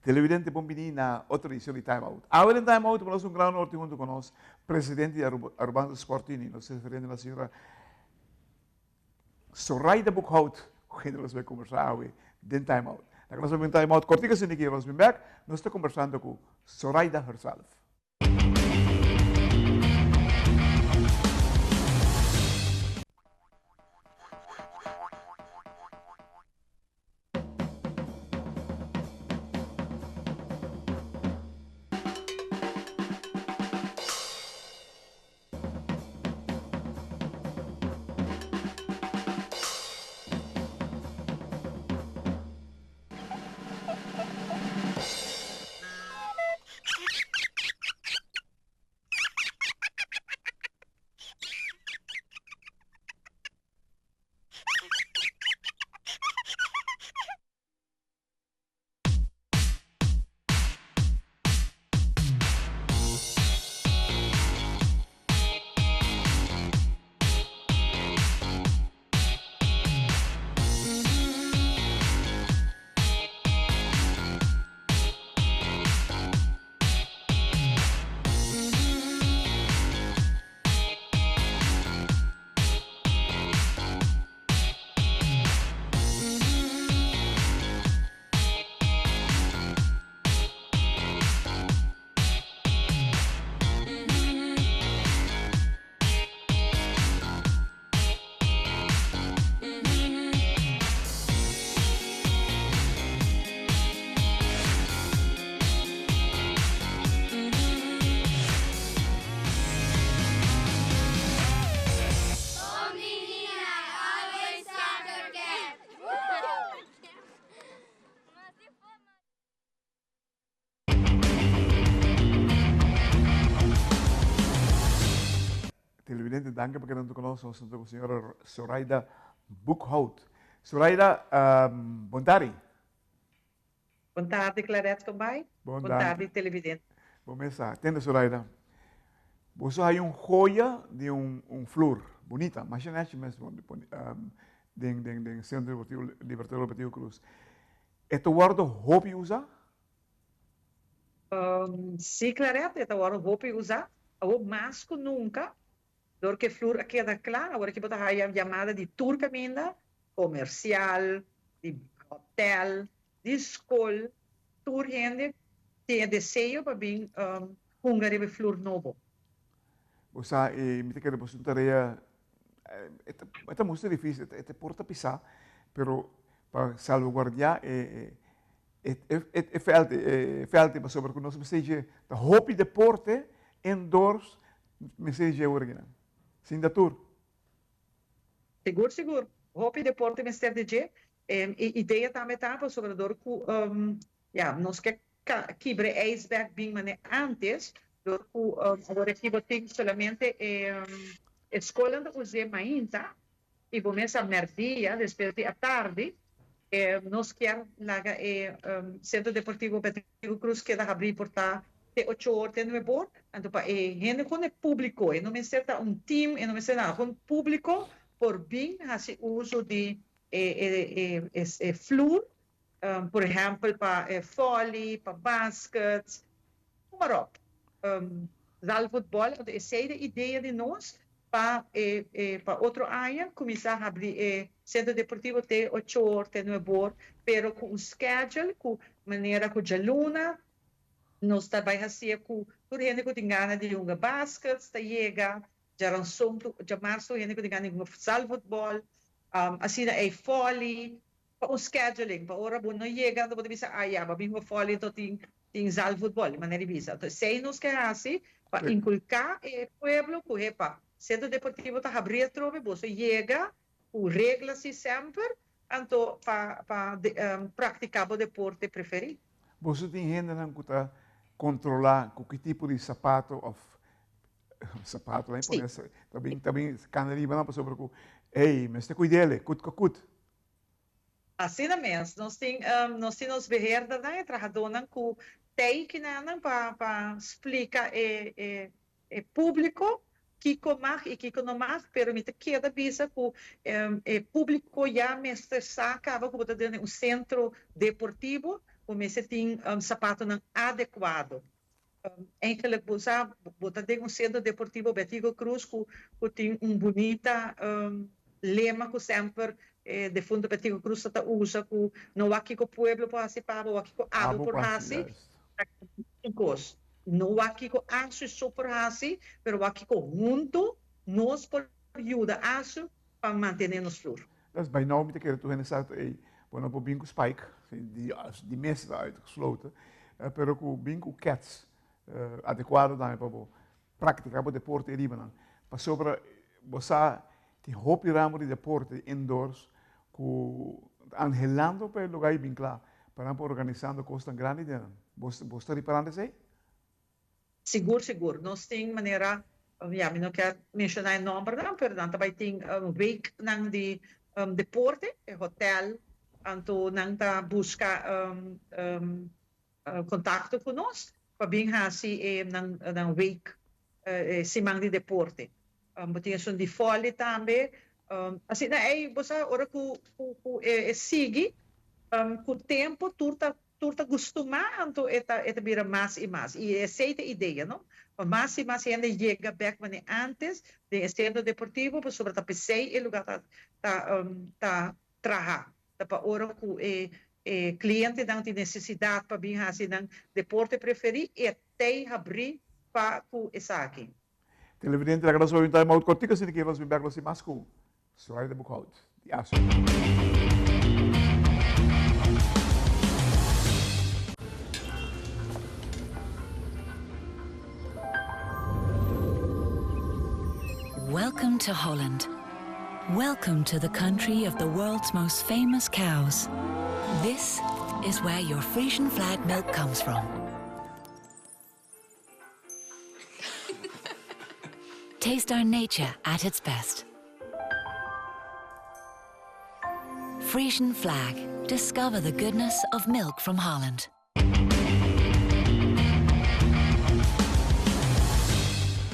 Televidente bon bini na otro edicion di Time Out. Awe den Time Out nos un gran honor tin hunto cu nos presidente di Aruba, Arubaanse Sport Unie, nos ta referiendo na señora Soraida Boekhout, cu kende nos bay conversa awe den Time Out. Laga nos bay un Time Out cortico asina aki, nos bin bek, nos ta conversando cu Soraida herself. Televidente, danki pa keda hunto ku nos. Nos ta ku señora Soraida Boekhout. Soraida, um, bon tardi. Bon tardi, Claret, kon bai? Bon Bon tardi, televidente. Bon mesa. Tende, Soraida. Boso hay un joya di un, un flor bonita, masha nechi mes, um, den, den, den Centro Deportivo Libertador Betico Cruz. E ta wordo hopi usa? Sí, Claret, e ta wordo hopi usa. Awor mas ku nunka, dor ku e flur a keda kla, awor aki bo ta haya yamada di tur kaminda, komersial, di hotel, di skol, tur hende tin e deseo pa bin hunga riba e flur nobo. Bo sa, e mi ta kere boso un tarea, e ta, e ta mucho dificil, e ta por ta pisa, pero pa salvaguardia e e e e veld e veld pasobra ku nos mester dje ta hopi deporte indoors mester dje ora kinan sin ta tur. Sigur sigur hopi deporte mester di dje e idea tambe ta pasobra dor ku ya nos ke kibra e ijsberg bin mane antes dor ku awor aki bo tin solamente e e skolnan ta us'é mainta y bo mes a merdia despues di atardi nos kier laga e Centro Deportivo Betico Cruz keda habri por ta te ocho or te nuebe or anto pa e hende con e publico e no mester ta un team e no mester nada con publico por bin haci uso di e e flur por ehempel pa e volley pa basket noem maar op zaalvoetbal anto esey ta e idea di nos Pa e e pa otro aña cuminsa habri e centro deportivo te ocho or te nuebe or, pero cu un schedule cu manera cu djaluna nos ta bay haci'e cu tur hende cu tin gana di hunga basket ta yega, djaranson tur djamarzo tur hende cu tin gana di hunga zaalvoetbal, asina ey volley, pa un scheduling, pa ora bo no yega anto bo ta bisa ah ya bo a bin hunga volley anto tin tin zaalvoetbal, di manera di bisa. Anto esei nos ke hasi pa inculca e pueblo cu hepa, Centro Deportivo ta habri atrobe, boso yega cu regla si semper, anto pa pa practica bo deporte preferi. Boso tin hendenan cu ta controla cu ki tipo di sapato of sapato nan pone ta bin ta bin cana riba nan pasobra cu ey mester cuidele cut cu cut. Asina mes, nos tin nos tin nos beheerdernan, e trahadónan ku teikenannan pa pa splika e e e públiko kiko mag i kiko no mag, pero mi ta keda bisa ku e públiko ya mester sa kaba ku bo ta den un sentro deportivo. ku mester tin sapatonan adekuado. Eigenlijk bo sa bo ta den un sentro deportivo Betico Croes ku ku tin un bunita lema ku semper e defunto Betico Croes ta ta usa ku no wak kiko pueblo por hasi pa bo wak kiko abo Abo por por hasi, hasi. juist. Un kos no wak kiko asu so por hasi pero wak kiko huntu nos por yuda asu pa mantene nos flur. Dus by now mi ta kere tur hende sa ey bo no por bin cu spike, di di mes ta uitgesloten, pero cu bin cu kets adecuado tambe pa bo practica bo deporte ariba nan. Pasobra bo sa tin hopi ramo di deporte indoors cu ta anhelando pa e lugar y bin cla pa nan por organisando cosnan grandi den nan. Bo bo ta riparando esey? Sigur sigur. Nos tin manera, ya mi no kier menciona e nombernan, pero nan ta bay tin weeknan di deporte, e hotel, anto nan ta busca contacto cu nos pa bin haci e nan nan week, e siman di deporte. Bo tin esun di volley tambe. Asina ey bo sa ora cu cu e sigui cu tempo tur ta Tur ta gustumá, anto e ta e ta bira mas i mas. I esei ta e idea, no? Pa mas i mas hende yega bèk manera ántes den e sentro deportivo, pasobra ta p'esei e lugá ta ta ta traha. Ta pa ora ku e e klientenan tin nesesidat pa bin hasi nan deporte preferí, e t'ei habrí pa ku esaki. Televidente, laga nos bai un time out kortiku asina ke nos bin bèk nos tin mas ku Soraya Boekhout di ASO. Welcome to Holland. Welcome to the country of the world's most famous cows. This is where your Frisian flag milk comes from. Taste our nature at its best. Frisian flag. Discover the goodness of milk from Holland.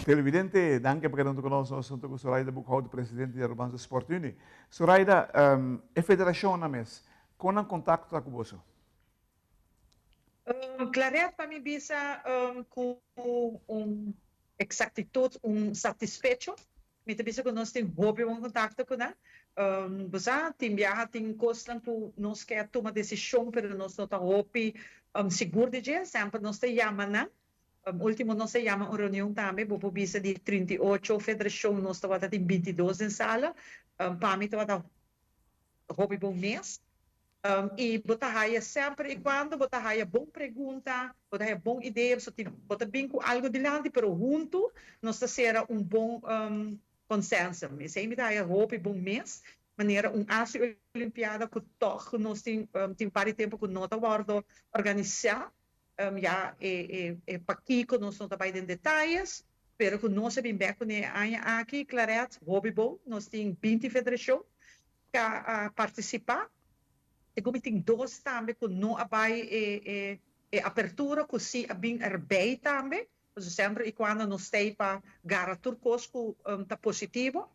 Televidente, danki pa keda huntu ku nos. Nos huntu ku Soraida Boekhout, presidente di Arubanse Sport Unie. Soraida, e federashonnan mes, kon nan kontakto ta ku boso? Claret pa mi bisa cu un exactitud, un satisfecho. Mi ta bisa cu nos tin hopi bon contacto cu nan. Bo sa, tin biaha tin cosnan cu nos ke a tuma decision pero nos no ta hopi sigur di dje. Semper nos ta yama nan. Ultimo nos a yama un reunion tambe, bo por bisa di 38 federacion nos tabata tin 22 den sala. Pa mi tabata hopi bon mes. I bo ta haya semper i cuando bo ta haya bon pregunta, bo ta haya bon idea, so tin bo ta bin cu algo dilanti, pero hunto nos ta cera un bon consenso. Esey mi ta haya hopi bon mes, manera un Asia Olimpiada cu tog nos tin tin un par di tempo cu no ta wordo organisa, ya e e pakico nos no ta bay den detayes, pero cu nos a bin bek cune e aña aki, Claret, hopi bon, nos tin 20 federacion Ka a partisipá. Segun mi tin dos tambe ku no a bai e e apertura ku si a bin erbei tambe. Pasobra semper i kuando nos stei pa gara tur kos ku ta positivo.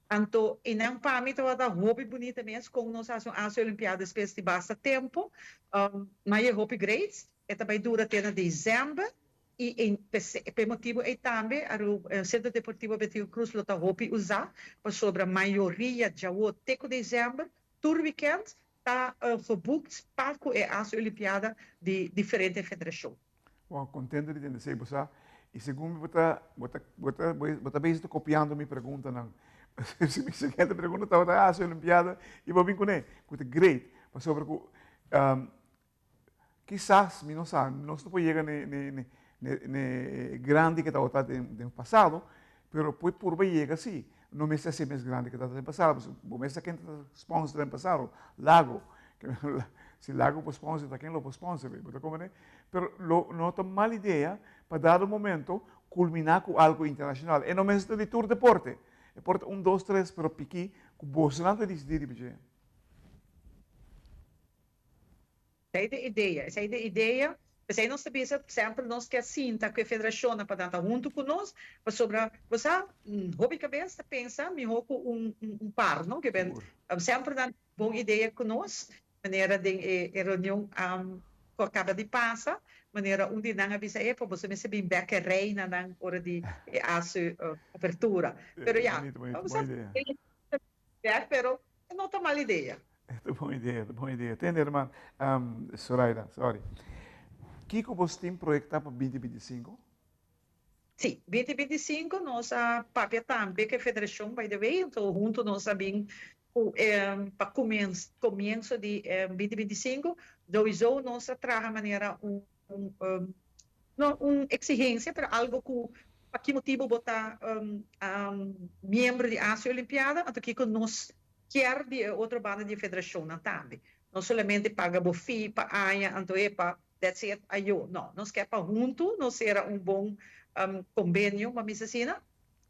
Anto e nan pa mi tabata hopi bunita mes kon nos hasi un Asia Olimpiada despues di basta tempu. Ma e hopi great. E ta bai dura te na desèmber. I e p'e motibu ei tambe Aruba, Centro Deportivo Betico Croes lo ta hopi usá pasobra mayoria djawo te ku desèmber tur wikènt ta geboekt pa ku e Asia Olimpiada di diferente federashon. Wow, contento di tende esei, bo sa. I segun mi bo ta, bo ta, bo ta, bo ta bezig ta kopiando mi preguntanan. Mi siguiente pregunta tabata Asia Olimpiada i bo bin kuné, ku ta great, pasobra ku Kisas, mi no sa, nos no por yega n'e n'e n'e n'e grandi ke tabata den den pasado, pero por purba yega si. No mester hasi mes grandi ke tabata den pasado, pasobra bo mes sa ken ta sponsor den pasado, Lago. Si Lago por sponsor, ta ken lo por sponsor? Bo ta komprende? Pero lo no ta mal idea pa dado momento kulminá ku algu internashonal. E no mester ta di tur deporte. E por ta un, dos, tres, pero piki ku bosonan ta disidí riba dje. Esei ta e idea, esei ta e idea. P'esei nos ta bisa semper nos ke sinta ku e federashonnan pa nan ta huntu ku nos, pasobra bo sa hopi kabes ta pensa mihó ku un un par, no? Ke ben semper nan bon idea ku nos, manera den e reunion. ku a kaba di pasa, manera un di nan a bisa, Epa, boso mester bin bek e reinanan ora di e hasi apertura. Pero ya, Bonito, bon idea. Bek, pero e no ta mal idea. Ta bon idea, ta bon idea. Tende herman, Soraida, sorry. Kiko bos tin proyecta pa 2025? Sí, 2025 nos a papia tambe ku e federashon, by the way, anto huntu nos a bin ku pa komienso di 2025, souiso nos a traha manera un no un eksigensia, pero algo ku pa ki motibu bo ta miembro di Asia Olimpiada, anto kiko nos kier di e otro banda di e federashonnan tambe. No solamente paga bo fee pa aña, anto e pa that's it, ayo. No, nos ke pa huntu nos sera un bon kombenio, bo a bisa asina.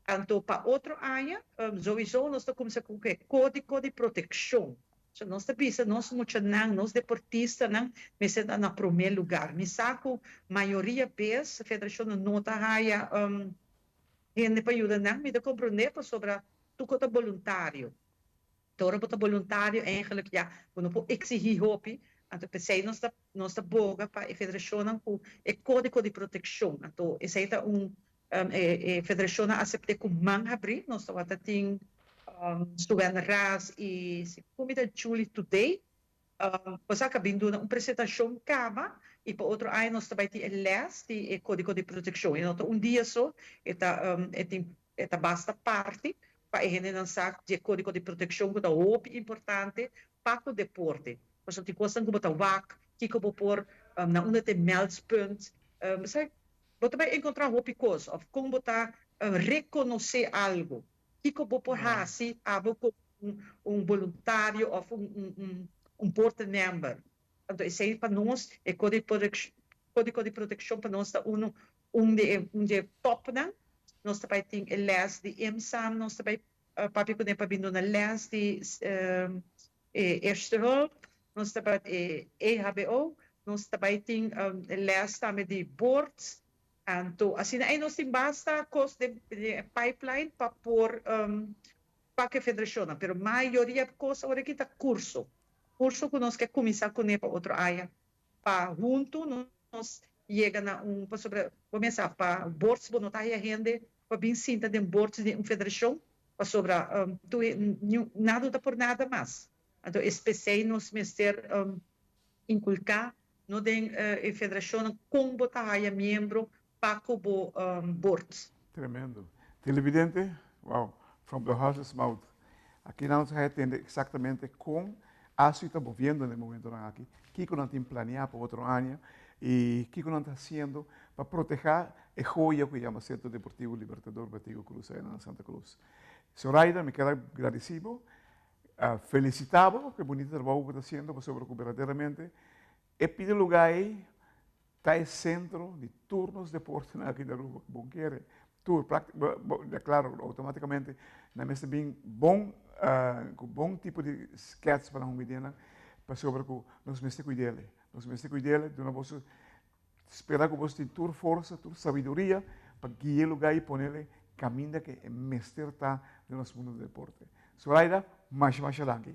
Anto pa otro aña, souiso nos ta kuminsá ku e kódigo di protekshon. So nos ta bisa nos muchanan, nos deportistanan mester ta na promé lugar. Mi sa ku mayoria bes federashonnan no ta haya hende pa yuda nan. Mi ta komprondé pasobra tur ku ta boluntario. Te ora bo ta boluntario eigenlijk ya bo no por exigi hopi, anto p'esei nos ta nos ta boga pa e federashonnan ku e kódigo di protekshon. Anto esei ta un e e federashonnan a asept'é ku man habrí. Nos tabata tin Suwen Ras i si ku mi ta Julie Today Bo sa ka bin duna un presentashon kaba i pa otro aña nos ta bai tin e lès di e kódigo di protekshon. E no ta un dia so, e ta e tin e ta basta parti pa e hendenan sa di e kódigo di protekshon ku ta hopi importante pa ku deporte. Pasobra tin kosnan ku bo ta wak, kiko bo por na unda ta e meldspunt. Bo sa bo ta bai enkontrá hopi kos òf kon bo ta rekonosé algu. Kiko bo por hasi abo komo un boluntario òf un board member? Anto esei pa nos e kódigo di protekshon pa nos ta unu un di e un di e tòpnan. Nos ta bai tin e lès di IMSAM, nos ta bai papia kuné pa bin duna lès di e Eerste Hulp, nos ta bai e EHBO, nos ta bai tin lès tambe di boards. Anto asina ei nos tin basta kos den e pipeline pa por pa ku e federashonnan, pero mayoria kos awor aki ta kurso, kurso ku nos ke kuminsá kuné pa otro aña pa huntu nos yega na un, pasobra bo mester sa pa boards bo no ta haya hende pa bin sinta den boards di un federashon pasobra tur nada no ta por nada mas, anto es p'esei nos mester inculca no den e federacionnan con bo ta haya miembro pa cu bo board. Tremendo. Televidente, wow, from the horse's mouth. Aki nan nos a haya tende exactamente con ASU ta moviendo na e momentonan aki, kico nan tin planea pa otro aña y kico nan ta haciendo pa proteha e joya cu yama Centro Deportivo Libertador Betico Croes aya na Santa Cruz. Zoraida, mi kier a gradici bo. Felicita bo ku e bunita trabou ku bo ta hasiendo pasobra ku berdaderamente e pida luga ei ta e sentro di tur nos deportenan aki na Aruba. Bon kere tur klaro outomaticamente nan mester bin bon ku bon tipo di skets pa nan hunga den nan pasobra ku nos mester kuid'el nos mester kuid'el duna boso spera ku boso tin tur forsa tur sabiduria pa guia e luga ei ponele kaminda ku e mester ta den nos mundo di deporte. Zoraida, masha masha danki.